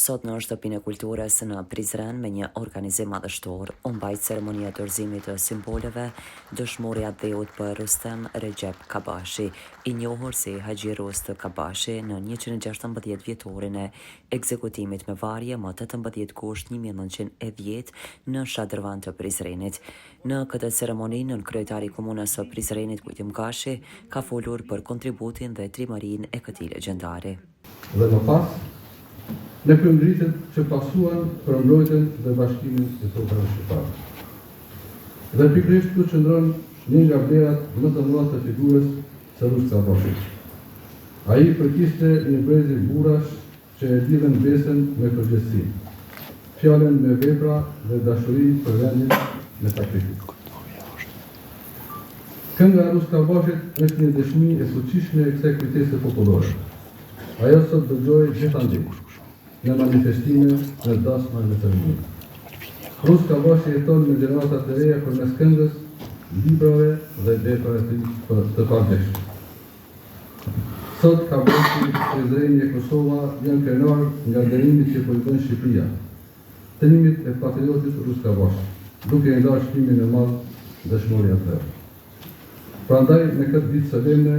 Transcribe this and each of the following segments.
Sot në Shtëpinë e Kulturës në Prizren me një organizim madhështor u mbajt ceremonia e dorëzimit të simboleve Dëshmori i Atdheut për Rustem Rexhep Kabashi, i njohur si Haxhi Rustë Kabashi në 116 vjetorin e ekzekutimit me varje më 18 gusht 1910 në Shadërvan të Prizrenit. Në këtë ceremoni, nënkryetari i Komunës së Prizrenit Kujtim Gashi ka folur për kontributin dhe trimërinë e këtij legjendari. Dhe më pas, në kryengritjet që pasuan për mbrojtjen dhe bashkimin e tokave shqiptare. Dhe pikërisht këtu qëndron një nga vlerat më të mëdha të figurës së Rrustë Kabashit. Ai i përkiste një brezi burrash që e lidhën besën me përgjegjësinë, fjalën me vepra dhe dashurinë për vendin me sakrificë. Kënga e Rrustë Kabashit është një dëshmi e fuqishme e kësaj kujtese popullore. Ajo sot dëgjohej gjithandej, në manifestime, në dasma e në ceremoni. Rrustë Kabashi jeton në gjeneratat e reja përmes këngës, librave dhe veprave të tij të pavdekshme. Sot Kabashi, Prizreni e Kosova janë krenarë nga nderimi që po i bën Shqipëria. Trimit e patriotit Rrustë Kabashi, duke i ndarë çmimin e madh Dëshmor i Atdheut. Prandaj, në këtë ditë solemne,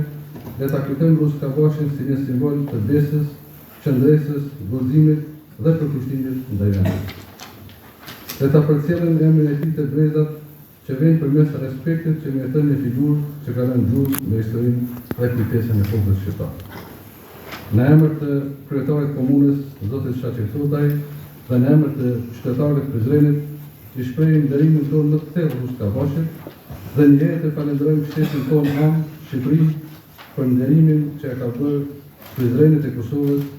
le ta kujtojmë Rrustë Kabashin si një simbol të besës, qëndresës, guximit dhe përkushtimit ndaj vendit. Le ta përcjellim emrin e tij te brezat që vijnë përmes respektit që meriton një figurë që ka lënë gjurmë në historinë dhe kujtesën e popullit shqiptar. Në emër të kryetarit të komunës, zotit Shaqir Totaj, dhe në emër të qytetarëve të Prizrenit, i shprehim nderimin tonë më të thellë Rrustë Kabashit dhe njëherët e falënderojmë shtetin tonë amë, Shqipërinë, për nderimin që e ka bërë Prizrenit e Kosovës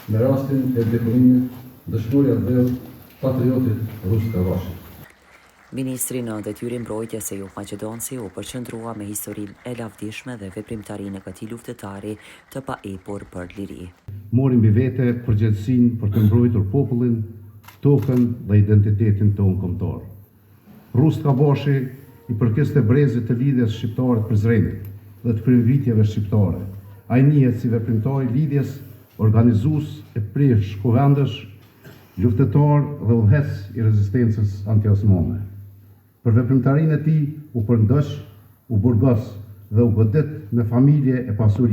me rastin e dekorimit Dëshmor i Atdheut, patriotit Rrustë Kabashit. Ministri në detyrë i Mbrojtjes Ejup Maqedonci u përqendrua me historinë e lavdishme dhe veprimtarinë e këtij luftëtari të paepur për liri. Mori mbi vete përgjegjësinë për të mbrojtur popullin, tokën dhe identitetin tonë kombëtar. Rrustë Kabashi i përkiste brezit të Lidhjes Shqiptare të Prizrenit dhe të kryengritjeve shqiptare. Ai njihet si veprimtar i Lidhjes, organizues e prijës kuvendesh, Luftëtar dhe udhëheqës i rezistencës antiosmane. Për veprimtarinë e tij u përndoq, u burgos dhe u godit në familje e pasuri.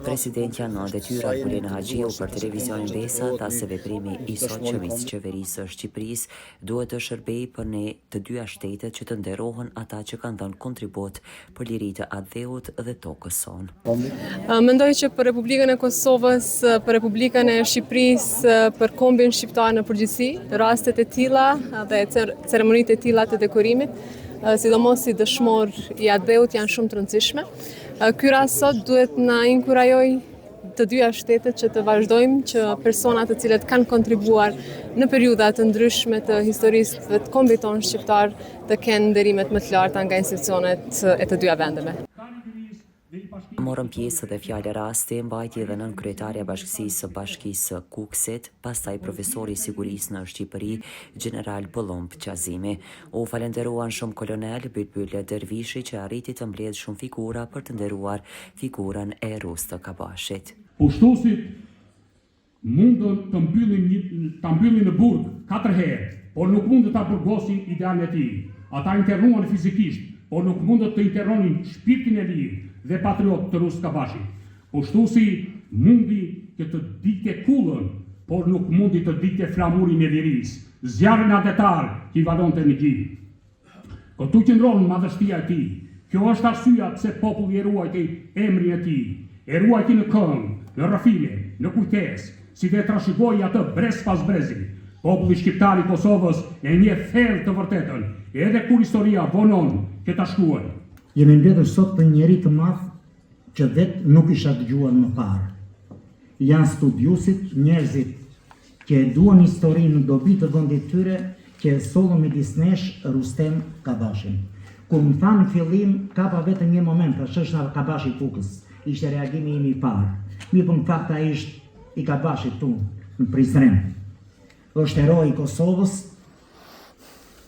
Presidentja në detyrë Albulena Haxhiu për televizionin Besa tha se veprimi i sotshëm i qeverisë së Shqipërisë duhet të shërbejë për ne të dyja shtetet që të nderohen ata që kanë dhënë kontribut për liri të atdheut dhe tokës sonë. Mendoj që për Republikën e Kosovës, për Republikën e Shqipërisë, për kombin shqiptar në përgjithësi, rastet e tilla dhe ceremonitë e tilla të dekorimit, sidomos si dëshmor i atdheut janë shumë të rëndësishme. Ky rast sot duhet na inkurajojë të dyja shtetet që të vazhdojmë që personat të cilët kanë kontribuar në periudha të ndryshme të historisë dhe të kombit tonë shqiptar të kenë nderimet më të larta nga institucionet e të dyja vendeve. Morën pjesë dhe fjalë rasti mbajti edhe nënkryetarja e Bashkësisë së Bashkisë së Kukësit, pastaj profesori i sigurisë në Shqipëri, gjeneral Pëllumb Qazimi. U falënderuan shumë kolonel Bylbyl Dervishi që arriti të mbledhë shumë figura për të nderuar figurën e Rrustë Kabashit. Pushtuesit mundën të mbyllin një, ta mbyllin në burg katër herë, por nuk mundën ta burgosin idealin e tij. Ata internuan fizikisht, por nuk mundën të internonin shpirtin e lirë dhe patriot të Rrustë Kabashit. Pushtuesi mundi që të digjte kullën, por nuk mundi të digjte flamurin e lirisë, zjarrin atdhetar që i valonte në gji. Këtu qëndron madhështia e tij. Kjo është arsyeja pse populli e ruajti emrin e tij. E ruajti në këngë, në rrëfime, në kujtesë, si dhe e trashëgoi atë brez pas brezi. Populli shqiptar i Kosovës e njeh thellë të vërtetën, edhe kur historia vonon që ta shkruajë. Jemi mbledhur sot për një njeri të madh që vetë nuk isha dëgjuar më parë. Janë studiuesit, njerëzit që e duan historinë në dobi të vendit tyre që e sollën midis nesh Rustem Kabashin. Kur më thanë në fillim, kapa vetëm një moment, thashë është Kabashi i Pukës. Ishte reagimi im i parë. Mirëpo në fakt ai është i Kabashit këtu në Prizren. Është hero i Kosovës,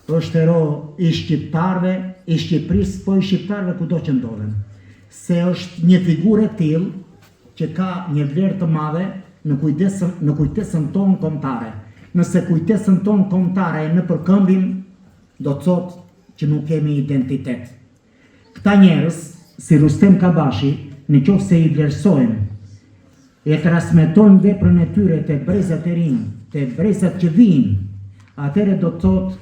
është hero i shqiptarëve, i Shqipërisë, po i shqiptarëve kudo që ndodhen. Se është një figurë e tillë që ka një vlerë të madhe në kujtesën, në kujtesën tonë kombëtare. Nëse kujtesën tonë kombëtare e nëpërkëmbim, do të thotë që nuk kemi identitet. Këta njerëz, si Rustem Kabashi, në qoftë se i vlerësojmë, e transmetojmë veprën e tyre te brezat e rinj, te brezat që vijnë, atëherë do të thotë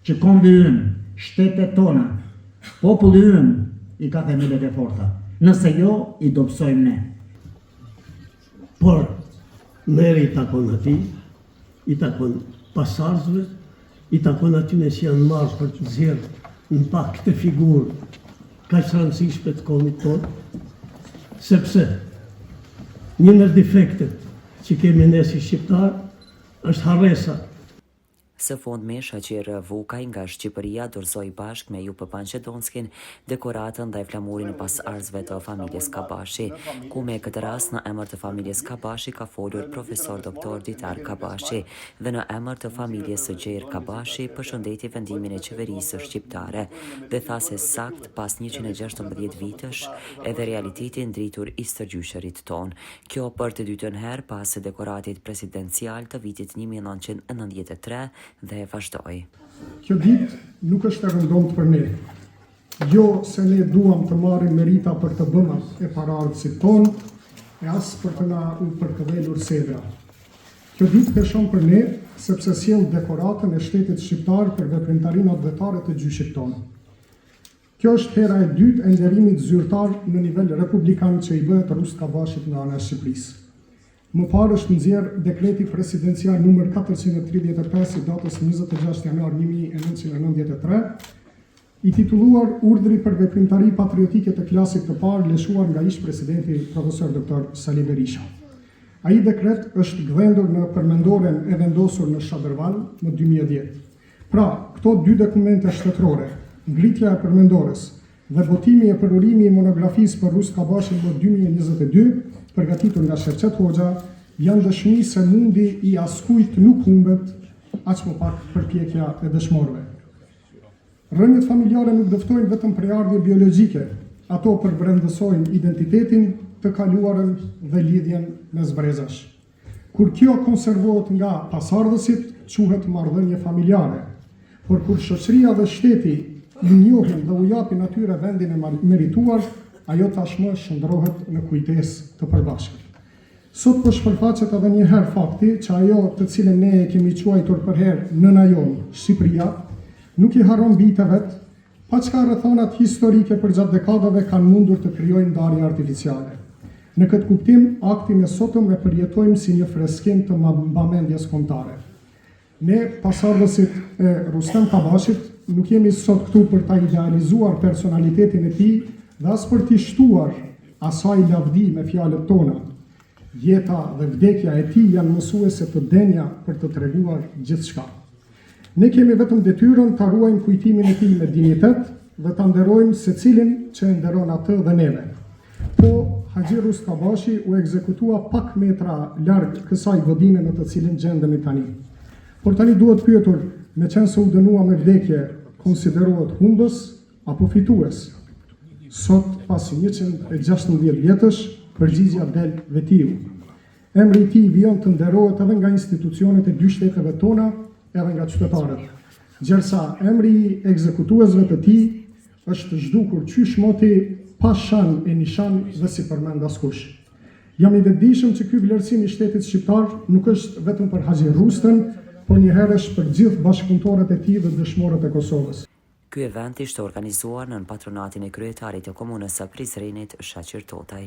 që kombi ynë, shtetet tona, populli ynë i ka themelet e forta. Nëse jo, i dobësojmë ne. Por, nderi i takon atij, i takon pasardhësve, i takon atyne që janë marrë për të nxjerrë në pah këtë figurë kaq të rëndësishme të kombit tonë, sepse një ndër defektet që kemi ne si shqiptarë është harresa. Së fundmi, Shaqir Vukaj nga Shqipëria dorëzoi bashkë me Jup Pançedonskin dekoratën dhe flamurin e pasardhësve të familjes Kabashi, ku me këtë rast në emër të familjes Kabashi ka folur Profesor Doktor Ditar Kabashi dhe në emër të familjes së gjerë Kabashi përshëndeti vendimin e qeverisë shqiptare dhe tha se saktë pas 116 vitesh edhe realiteti ndritur i stërgjyshërit tonë Kjo për të dytën herë pas dekoratit presidencial të vitit 1993 dhe vazhdoi. Kjo ditë nuk është e rëndomtë për ne. Jo se ne duam të marrim merita për të bëmat e paraardhësit tonë, e as për të na u përkëdhelur sedra. Kjo ditë peshon për ne, sepse sjell dekoratën e shtetit shqiptar për veprimtarinë atdhetare të gjyshit tonë. Kjo është hera e dytë e nderimit zyrtar në nivel republikan që i bëhet Rrustë Kabashit nga ana e Shqipërisë. Më parë është nxjerrë dekreti presidencial numër 435 i datës 26 janar 1993, i titulluar Urdhri për veprimtari patriotike të klasit të parë lëshuar nga ish-presidenti profesor doktor Sali Berisha. Ai dekret është gdhendur në përmendoren e vendosur në Shadërvan më 2010. Pra, këto dy dokumente shtetërore, ngritja e përmendores dhe botimi e përurimi i monografisë për Rrustë Kabashin më 2022, përgatitur nga Shefqet Hoxha, janë dëshmi se mundi i askujt nuk humbet, aq më pak përpjekja e dëshmorëve. Rrënjët familjare nuk dëftojnë vetëm prejardhje biologjike, ato përbrendësojnë identitetin, të kaluarën dhe lidhjen mes brezash. Kur kjo konservohet nga pasardhësit, quhet marrëdhënie familjare. Por kur shoqëria dhe shteti i njohin dhe u japin atyre vendin e merituar, ajo tashmë shndërrohet në kujtesë të përbashkët. Sot po shpërfaqet edhe një herë fakti që ajo të cilën ne e kemi quajtur përherë nëna jonë, Shqipëria, nuk i harron bijtë e vet, Paçka rrethanat historike përgjatë dekadave kanë mundur të krijojnë ndarje artificiale. Në këtë kuptim, aktin e sotëm e përjetojmë si një freskim të mbamendjes kombëtare. Ne, pasardhësit e Rustem Kabashit, nuk jemi sot këtu për ta idealizuar personalitetin e tij dhe as për t'i shtuar asaj lavdi me fjalët tona. Jeta dhe vdekja e tij janë mësuese të denja për të treguar gjithçka. Ne kemi vetëm detyrën ta ruajmë kujtimin e tij me dinjitet dhe ta nderojmë secilin që e nderon atë dhe neve. Po, Haxhi Rrustë Kabashi u ekzekutua pak metra larg kësaj godine në të cilën gjendemi tani. Por tani duhet pyetur, meqenëse u dënua me vdekje, konsiderohet humbës apo fitues? Sot, pas 116 vjetësh, përgjigja del vetiu. Emri i tij vijon të nderohet edhe nga institucionet e dy shteteve tona, edhe nga qytetarët. Gjersa emri i ekzekutuesve të tij është zhdukur qysh moti pa shan e nishan dhe s'i përmend askush. Jam i vetëdijshëm që ky vlerësim i shtetit shqiptar nuk është vetëm për Haxhi Rrustën, por njëherësh për gjithë bashkëpunëtorët e tij dhe dëshmorët e Kosovës. Ky event ishte organizuar nën patronatin e kryetarit të Komunës së Prizrenit, Shaqir Totaj.